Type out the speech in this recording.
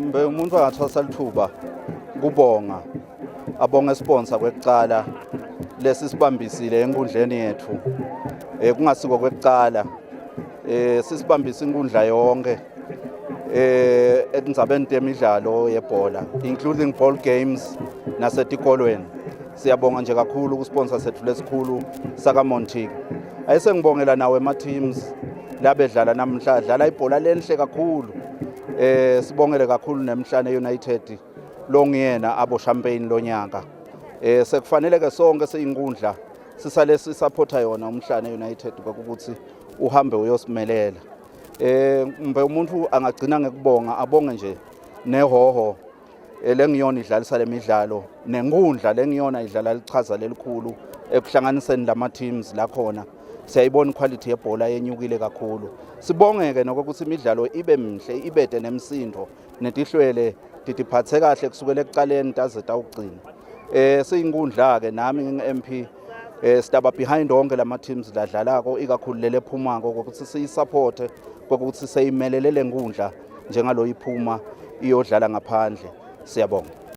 Mbe umuntu angathwasa lithuba kubonga, abonge sponsor kwekucala lesi sibambisile enkundleni yethu. Kungasiko kwekucala, sisibambisa inkundla yonke etindzabeni temidlalo yebhola, including ball games nasetikolweni. Siyabonga nje kakhulu kusponsor sethu lesikhulu saka Montic. Ayisengibongela nawe ema teams labedlala namhla, dlala ibhola lenhle kakhulu. Sibongele kakhulu nemhlane United longiyena abo champagne lonyaka. Sekufanele ke sonke siyinkundla sisale sisupporta yona umhlane United ukuthi uhambe uyosimelela. Mbe umuntu angagcina ngekubonga, abonge nje nehoho lengiyona idlalisa lemidlalo, nenkundla lengiyona idlala lichaza lelikhulu ekuhlanganiseni lama teams la khona. Siyayibona iquality yebhola yenyukile kakhulu. Sibongeke nokuthi imidlalo ibe mhle, ibede nemsindo, netihlwele titiphathe kahle kusukela ekuqaleni taze tawugcina. Siyinkundla ke nami ngingu-MP, sitaba behind onke lama teams ladlalako, ikakhulu lele phumako, ukuthi siyisupport, ukuthi seyimelele lenkundla njengalo iphuma iyodlala ngaphandle. Siyabonga.